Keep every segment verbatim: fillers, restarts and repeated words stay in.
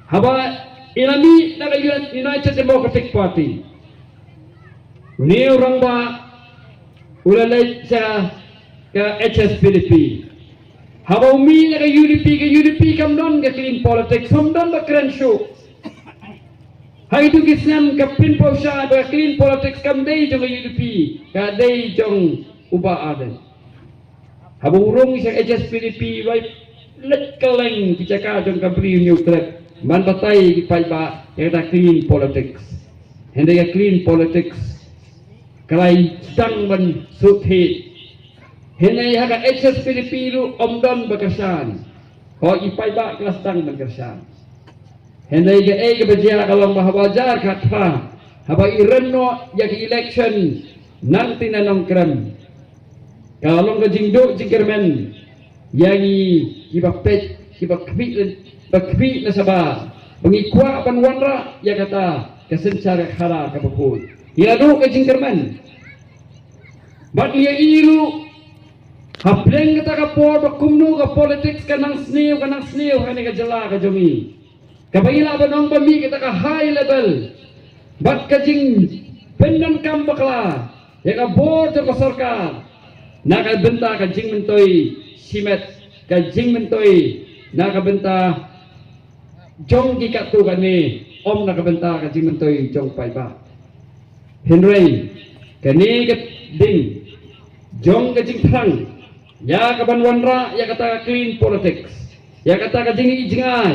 Haba i la mih na ka United Democratic Party, une u rangbah u la leit sha ka H S P D P. Haba u mih na ka U D P, ka U D P kam don ka clean politics, kam don ba kren shuh. Ha kito ki snem ka pynpaw shai ba ka clean politics kam dei jong ka U D P, ka dei jong u Bah Ardent. Haba u rung sha H S P D P, u la leit kylleng ki jaka jong ka Bri u Hynñiewtrep, ban batai ki paidbah ïa kata clean politics. Hynrei ka clean politics ka la sdang ban shu thied. Hynrei ha ka H S P D P ruh ym don ba kyrshan. Hooid, ki paidbah ki la sdang ban kyrshan. Hynrei kaei kaba jia ka long ba haba ar hajar khatphra, haba i rem noh ïa ka election na Nongkrem, ka long ka jingduh jingkyrmen ïa ngi kiba peit, kiba khmih, ba khmih na shabar, ba ngi kwah ban wanrah ïa kata ka synshar ka khadar kaba khuid. Ngi la duh ka jingkyrmen. Bad ngi ïohi ruh, hapdeng kata ka por ba kumno ka politics ka nang sniew, ka nang sniew ha kane ka jylla ka jong ngi. Kaba ngi lah ban ong ba mih kata ka high level bad ka jingpyndonkam bakla ïa ka bor jong ka sorkar na ka bynta ka jingmyntoi shimet, ka jingmyntoi na ka bynta jong ki katto katne, ym na ka bynta ka jingmyntoi jong paidbah. Hynrei kane ka ding jong ka jingthrang ïa kaban wanrah ïa kata ka clean politics, ïa kata ka jingïohi jngai,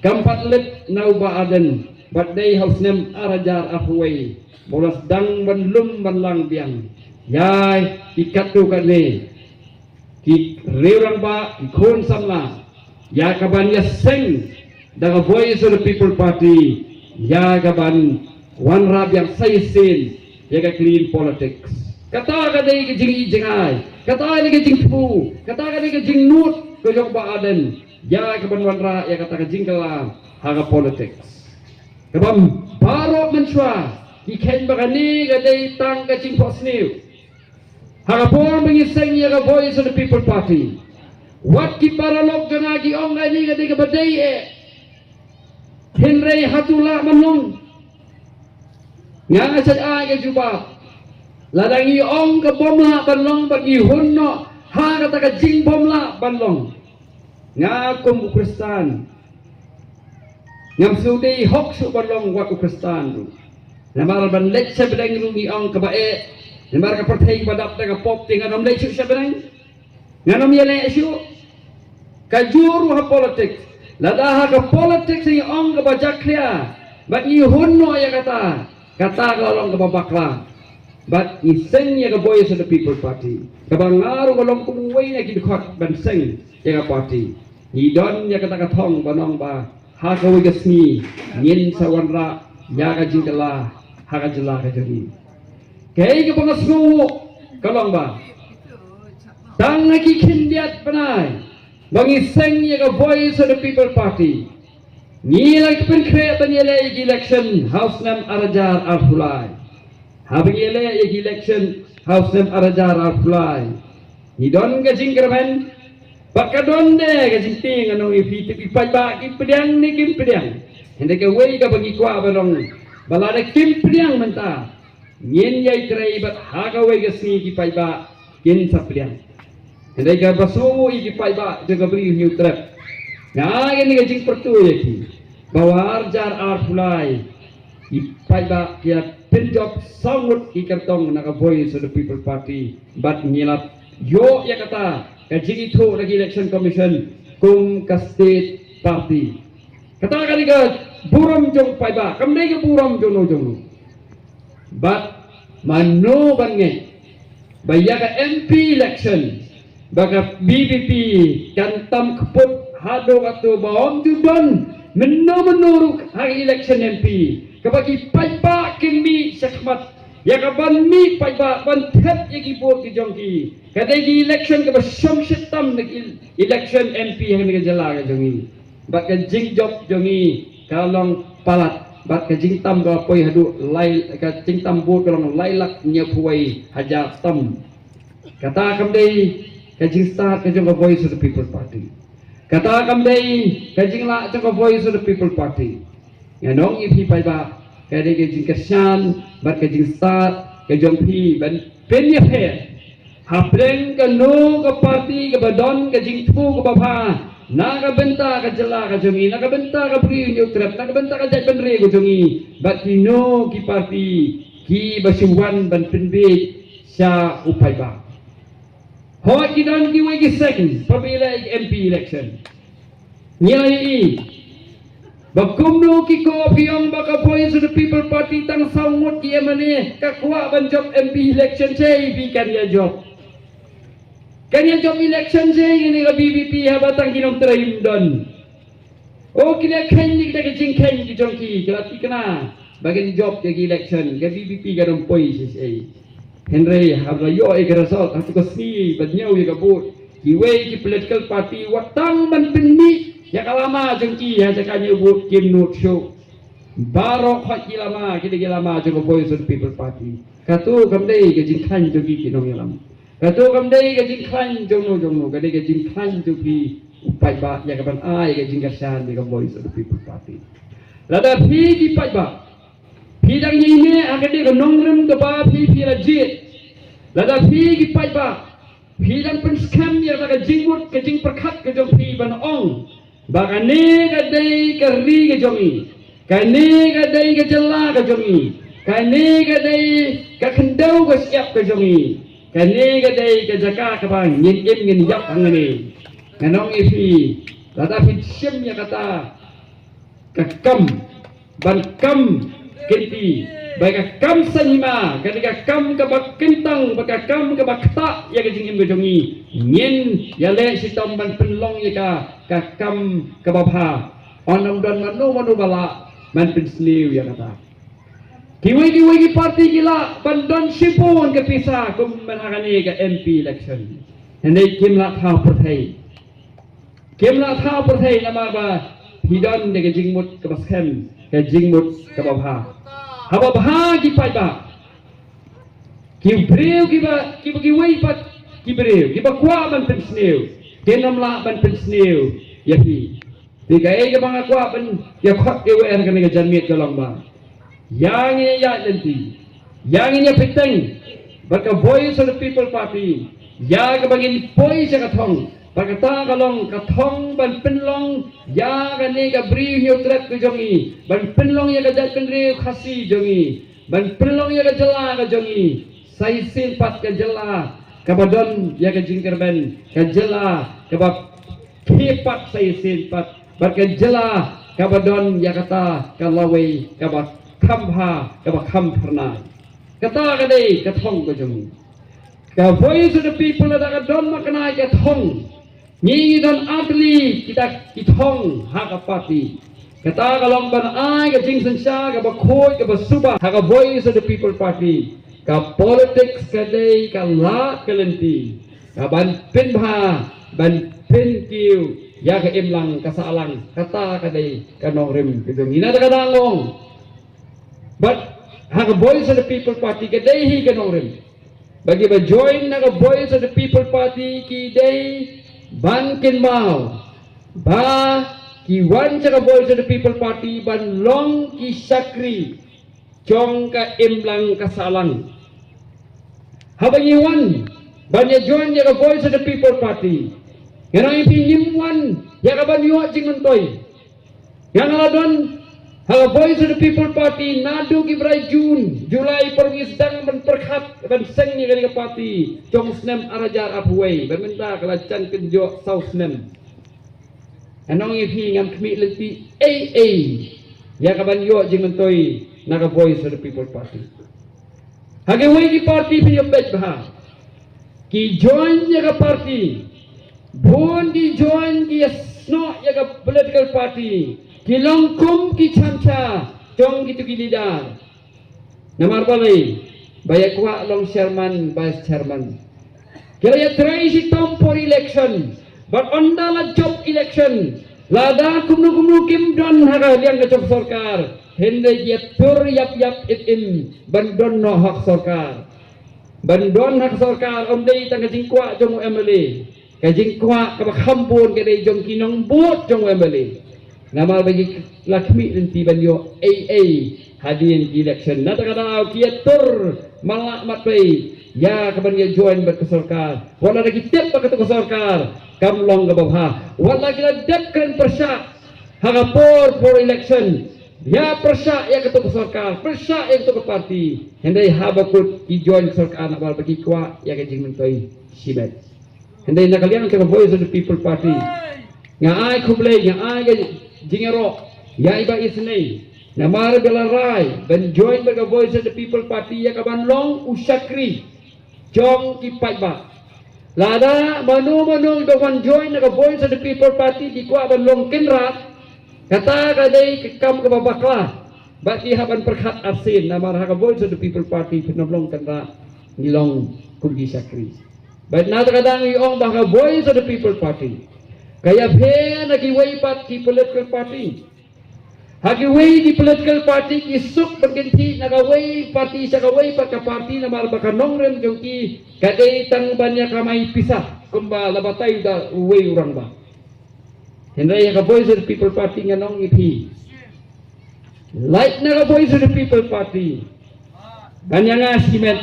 kam pat leit na u Bah Ardent, bad dei ha u snem ar hajar arphew wei ba u la sdang ban lum ban lang biang ïa ki katto katne ki riew rangbah, ki khun samla, ïa kaban ïaseng da ka Voice of the People Party, ïa kaban wanrah biang sa shisien ïa ka clean politics. Kata ka dei ka jingïohi jngai, kata ka dei ka jingthmu, kata ka dei ka jingnud ka jong Bah Ardent ïa kaban wanrah ïa kata ka jingkylla ha ka politics. Kaba baroh mynshuwa ki kheiñ ba kane ka dei tang ka jingphohsniew. Ha ka por ba ngi seng ïa ka Voice of the People Party, wat ki paralok jong nga ki ong kane ka dei kaba dei eh. Hynrei hato lah ban long? Nga nga shait ai ka jubab. Lada ngi ong ka bym lah ban long, bad ngi hun noh ha kata ka jingbym lah ban long, nga kum u Khristan ngam sngewdei hok shuh ban long wat u Khristan ruh. Namar ban leit sha bneng ruh ngi ong kaba eh. Namar ka pyrthei ba dap da ka pop, te ngan ym leit shuh sha bneng, ngan ym ïaleh shuh. Kajuh ruh ha politics, lada ha ka politics ngi ong kaba jakhlia bad ngi hun noh ïa kata, kata ka la long kaba bakla. Bad ngi seng ïa ka Voice of the People Party, kaba nga ruh nga long kum uwei na ki dkhot ban seng ïa ka party. Ngi don ïa kata ka thong ba ong ba ha kawei ka sngi ngin sa wanrah ïa ka jingkylla ha ka jylla ka jong ngi. Kaei kaba nga sngew ka long ba tang ha ki khyndiat bnai ba ngi seng ïa ka Voice of the People Party, ngi la pynkhreh ban ïaleh ïa ki election ha u snem ar hajar arphew lai. Haba ngi ïaleh ïa ki election ha u snem ar hajar arphew lai, ngi don ka jingkyrmen. Bad ka don de ka jingtieng, ngan ong ïa phi, te ki paidbah ki pdiang ne kim pdiang? Hynrei kawei kaba ngi kwah ban ong, ba lada kim pdiang mynta, ngin ïai trei bad ha kawei ka sngi ki paidbah kin sa pdiang. Hynrei kaba sngew ïa ki paidbah jong ka Bri u Hynñiewtrep, nga ai kane ka jingpyrthuh ïa ki, ba ha u ar hajar arphew lai ki paidbah ki la pynjop saw ngut ki kyrtong na ka Voice of the People Party, bad ngi la ïoh ïa kata ka jingithuh na ki Election Commission kum ka state party. Kata ka dei ka burom jong paidbah, kam dei ka burom jong no jong no. Bad mano ban ngeit ba ïa ka M P election ba ka V P P kan tam kput haduh katto ba ym ju don mynno mynno ruh ha ka election M P kaba ki paidbah kin mih shakhmat, ïa kaban mih paidbah ban thep ïa ki vote ki jong ki. Ka dei ka election kaba shongshit tam na ka election M P ha kane ka jylla ka jong ngi. Bad ka jingjop jong ngi ka long palat, bad ka jingtam ka poi haduh lai, ka jingtam vote ka long lai lak hynñiewphew wei hajar tam. Kata kam dei ka jingstad ka jong ka Voice of the People Party. Kata kam dei ka jinglah jong ka Voice of the People Party. Nga ong ïa phi paidbah, ka dei ka jingkyrshan bad ka jingstad ka jong phi ban pynïapher hapdeng kano ka party kaba don ka jingthmu kaba bha na ka bynta ka jylla ka jong ngi, na ka bynta ka Bri u Hynñiewtrep, na ka bynta ka jaitbynriew ka jong ngi, bad kino ki party kiba shu wan ban pynbiej sha u paidbah. Hooid, ki don kiwei ki seng, pynbiej ïa ka M P election. Ngi la ïohi ba kumno ki kop ki ong ba ka Voice of the People Party tang saw ngut ki M L A ka kwah ban jop M P election, shei phi kan ïa jop. Kan ïa jop election shei kane ka V P P haba tang ki nongtrei ym don. O, ki la kheiñ ïa kita ki jingkheiñ ki jong ki, ki la tikna ba kin jop ïa ki election, ka V P P ka dang poi shei shei. Hynrei haba la ïoh ïa ka result, ha tu ka sngi ba ñiew ïa ka vote, kiwei ki political party wat tang ban pynmih ïa ka lama jong ki ha jaka ñiew vote kim nud shuh. Baroh khoit ki lama ki dei ki lama jong ka Voice of the People Party. Katu kam dei ka jingkhlaiñ jong ki ki nongïalam. Katu kam dei ka jingkhlaiñ jong no jong no, ka dei ka jingkhlaiñ jong phi u paidbah ïa ka ban ai ka jingkyrshan ïa ka Voice of the People Party. Lada phi ki paidbah phi dang ïeng ne ha ka dei ka nongrim kaba phi phi la jied. Lada phi ki paidbah phi dang pynskhem ïa ka jingmut ka jingpyrkhat ka jong phi ban ong ba kane ka dei ka ri ka jong ngi, kane ka dei ka jylla ka jong ngi, kane ka dei ka khyndew ka shyiap ka jong ngi, kane ka dei ka jaka kaba ngin im ngin ïap hangne. Ngan ong ïa phi, lada phi shim ïa kata ka kam ban kam kynti, ba ka kam saiñ hima, ka dei ka kam kaba kyntang, ba ka kam kaba ktah ïa ka jingim ka jong ngi, ngin ïaleh shitom ban pynlong ïa ka ka kam kaba bha. Ym don mano mano ba lah ban pynsniew ïa kata. Kiwei kiwei ki party ki lah ban don shibun ka pisa kum ban ha kane ka M P election. Hynrei kim lah thaw pyrthei. Kim lah thaw pyrthei namar ba phi don da ka jingmut kaba skhem, ka jingmut kaba bha. Haba bha ki paidbah, ki briew kiba, kiba kiwei pat ki briew kiba kwah ban pynsniew, kin ym lah ban pynsniew ïa phi. Te kaei kaba nga kwah ban ïa khot ïa wer kane ka janmiet ka long ba ïa ngin ïa ïaid lynti, ïa ngin ïa bteng bad ka Voice of the People Party, ïa kaba ngin poi sha ka thong. Bad kata ka long ka thong ban pynlong ïa kane ka Bri u Hynñiewtrep ka jong ngi, ban pynlong ïa ka jaitbynriew Khasi jong ngi, ban pynlong ïa ka jylla ka jong ngi sa shisien pat ka jylla kaba don ïa ka jingkyrmen, ka jylla kaba khie pat sa shisien pat, bad ka jylla kaba don ïa kata ka lawei kaba kham bha, kaba kham phyrnai. Kata ka dei ka thong ka jong ngi. Ka Voice of the People lada ka don ma kane ka thong, ngi ngi don artylli kita ki thong ha ka party. Kata ka long ban ai ka jingsynshar kaba khuid kaba suba ha ka Voice of the People Party. Ka politics ka dei ka lad ka lynti, ka ban pynbha, ban pynkiew ïa ka imlang ka sahlang. Kata ka dei ka nongrim ka jong ngi. Na kata ka daw long bad ha ka Voice of the People Party ka dei hi ka nongrim. Ba kiba join na ka Voice of the People Party ki dei ban kynmaw ba ki wan sha ka Voice of the People Party ban long ki shakri jong ka imlang ka sahlang. Haba ngi wan ban ïa join ïa ka Voice of the People Party, ngan ong ïa phi, ngim wan ïa ka ban ïoh jingmyntoi. Nga nga la don ha ka Voice of the People Party naduh ki bnai June, July, por ngi sdang ban pyrkhat ban seng ïa kane ka party jong u snem ar hajar arphew wei, ban mynta ka la jan kynjoh saw snem. Ngan ong ïa phi, ngam khmih lynti ei ei ïa ka ban ïoh jingmyntoi na ka Voice of the People Party. Ha kiwei ki party phi ïa peit bha, ki join ïa ka party, bun ki join ki ïa snoh ïa ka political party, ki long kum ki chamcha jong kitu ki leader. Namar balei? Ba ïa kwah long chairman, vice chairman. Ki la ïatrei shitom por election, bad ynda la jop election, lada kumno kumno kim don ha ka liang ka jong sorkar, hynrei ki ïatur ïap ïap im im ban don noh ha ka sorkar. Ban don ha ka sorkar ym dei tang ka jingkwah jong u M L A. Ka jingkwah kaba kham bun ka dei jong ki nongbud jong u M L A. Namar ba ki la khmih lynti ban ïoh ei ei hadien ki election. Na kata ka daw ki ïatur matlah matpei ïa kaban ïa join bad ka sorkar. Wat la ki tip ba katu ka sorkar kam long kaba bha. Wat la ki la dep kren pyrshah ha ka por por election. Ïa pyrshah ïa katu ka sorkar, pyrshah ïa katu ka parti. Hynrei haba kut ki join sorkar namar ba ki kwah ïa ka jingmyntoi shimet. Hynrei na ka liang ka Voice of the People Party, nga ai khublei, nga ai ka jingïaroh ïa i Bah Isynei namar ba la rai ban join bad ka Voice of the People Party ïa kaban long u shakri jong ki paidbah. Lada mano mano ba wan join na ka Voice of the People Party ki kwah ban long kynrad, kata ka dei ka kam kaba bakla. Bad ki hap ban pyrkhat arsien namar ha ka Voice of the People Party phin ym long kynrad, ngi long kum ki shakri. Bad na kata ka daw ngi ong ba ha ka Voice of the People Party ka ïapher na kiwei pat ki political party. Ha kiwei ki political party ki suk ban kynthih na kawei party sha kawei pat ka party namar ba ka nongrim jong ki ka dei tang ban ïa kamai pisa kumba la batai da uwei u rangbah. Hynrei ha ka Voice of the People Party ngan ong ïa phi, lait na ka Voice of the People Party ban ïa nga shimet,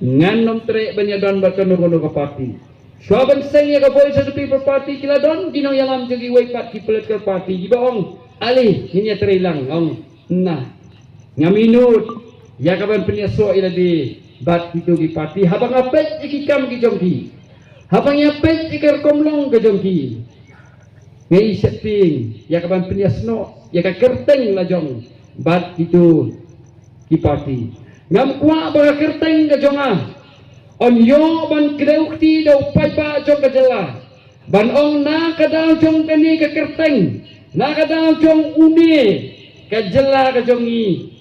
ngan ym treh ban ïa don bad kano kano ka party. Shuwa ban seng ïa ka Voice of the People Party ki la don ki nongïalam jong kiwei pat ki political party kiba ong, ale ngin ïa trei lang, ong, na, ngam nud ïa kaban pynïasoh ïa lade bad kitu ki party. Haba nga peit ïa ki kam ki jong ki, haba nga peit ïa ka rukom long ka jong ki, nga i sheptieng ïa kaban pynïasnoh ïa ka kyrteng la jong bad kitu ki party. Ngam kwah ba ka kyrteng ka jong nga yn ïoh ban kdew kti da u paidbah jong ka jylla ban ong na ka daw jong kane ka kyrteng, na ka daw jong une ka jylla ka jong ngi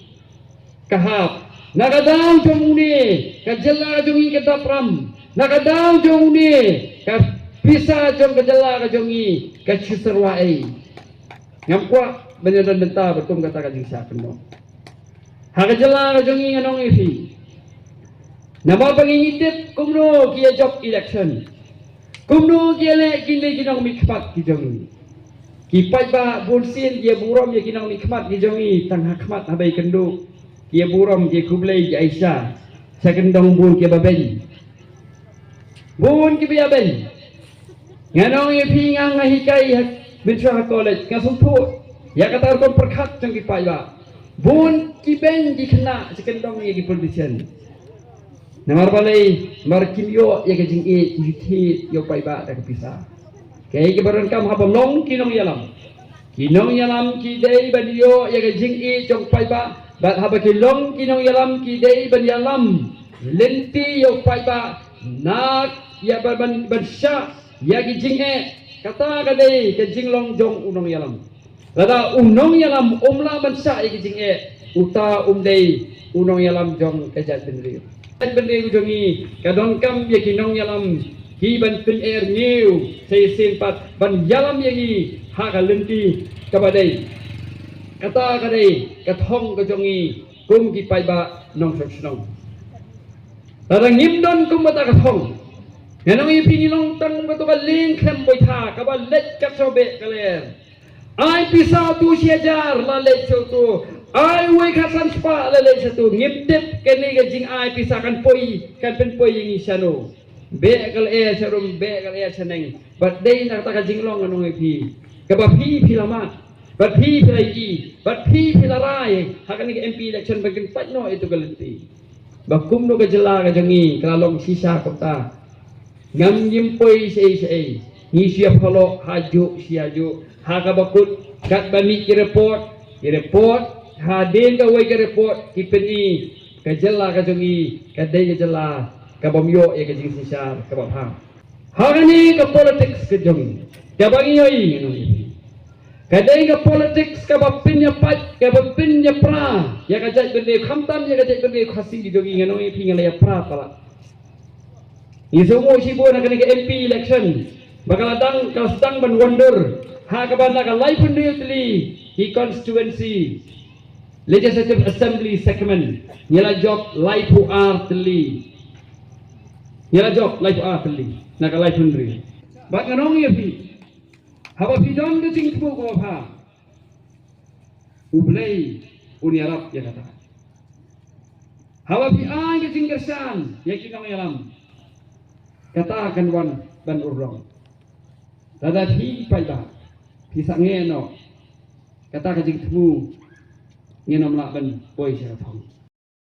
ka hap, na ka daw jong une ka jylla ka jong ngi ka dap ram, na ka daw jong une ka pisa jong ka jylla ka jong ngi ka shu syrwa ei. Ngam kwah ban ïa don bynta ba kum kata ka jingshah kynnoh ha ka jylla ka jong ngi. Ngan ong ïa phi, namar ba ngi ngi tip kumno ki ïa jop election, kumno ki ïa leh kine ki nongmihkhmat ki jong ngi. Ki paidbah bun sien ki ïa burom ïa ki nongmihkhmat ki jong ngi, tang ha khmat ha ba ïakynduh ki ïa burom, ki ïa khublei, ki ïa sha sha kyndong, bun ki ïa ba beiñ. Bun ki ba ïa beiñ. Ngan ong ïa phi, nga nga hikai ha, mynshuwa ha college nga sngewthuh ïa kata ka rukom pyrkhat jong ki paidbah. Bun ki beiñ ki khynnah sha kyndong ïa ki politician. Namar balei? Namar kim ïoh ïa ka jingïeit, ki ïeit ïa u paidbah da ka pisa. Kaei kaba donkam haba long ki nongïalam, ki nongïalam ki dei ban ïoh ïa ka jingïeit jong u paidbah. Bad haba ki long ki nongïalam ki dei ban ïalam lynti ïa u paidbah, na ïa ban, ban, ban shah ïa ki jingeh. Kata ka dei ka jinglong jong u nongïalam. Lada u nongïalam um lah ban shah ïa ki jingeh, uta um dei u nongïalam jong ka jaitbynriew. Jaitbynriew jong ngi ka donkam ïa ki nongïalam ki ban pyneh rngiew sa shisien pat ban ïalam ïa ngi ha ka lynti kaba dei. Kata ka dei ka thong ka jong ngi kum ki paidbah nongshong shnong. Lada ngim don kum kata ka thong, ngan ong ïa phi, ngi long tang kato ka lieng khlem baitha kaba leit kat sha beh ka lyer. Ai pisa utu shi hajar la leit sha utu, ai uwei khatsan spah la leit sha utu. Ngim tip kane ka jingai pisa kan poi, kan pynpoi ïa ngi shano. Beh ka lyer sharum, beh ka lyer shaneng. Bad dei na kata ka jinglong, ngan ong ïa phi, kaba phi phi la mad, bad phi phi la ïohi, bad phi phi la rai ha kane ka M P election ban kyntait noh ïa utu ka lynti. Ba kumno ka jylla ka jong ngi ka la long shisha kumta. Ngam ngim poi shaei shaei, ngi shu ïa phalok hajuh shi hajuh. Ha kaba kut katba mih ki report, ki report, hadien kawei ka report ki pyni ka jylla ka jong ngi ka dei ka jylla kabym ïoh ïa ka jingsynshar kaba bha. Ha kane ka politics ka jong ngi kaba ngi ïohi, ngan ong ïa phi, ka dei ka politics kaba pynïapait, kaba pynïapra ïa ka jaitbynriew, khamtam ïa ka jaitbynriew Khasi ka jong ngi. Ngan ong ïa phi, ngi la ïapra palat. Ngi sngewthuh shibun ha kane ka M P election ba ka la dang, ka la sdang ban wandur ha kaba na ka laiphew hynriew tylli ki constituency Legislative Assembly segment, ngi la jop laiphew ar tylli. Ngi la jop laiphew ar tylli na ka laiphew hynriew. Bad nga ong ïa phi, haba phi don ka jingthmu kaba bha, U Blei un ïarap ïa kata. Haba phi ai ka jingkyrshan ïa ki nongïalam, kata kan wan ban urlong. Lada phi paidbah phi sangeh noh, kata ka jingthmu ngin ym lah ban poi sha ka thong.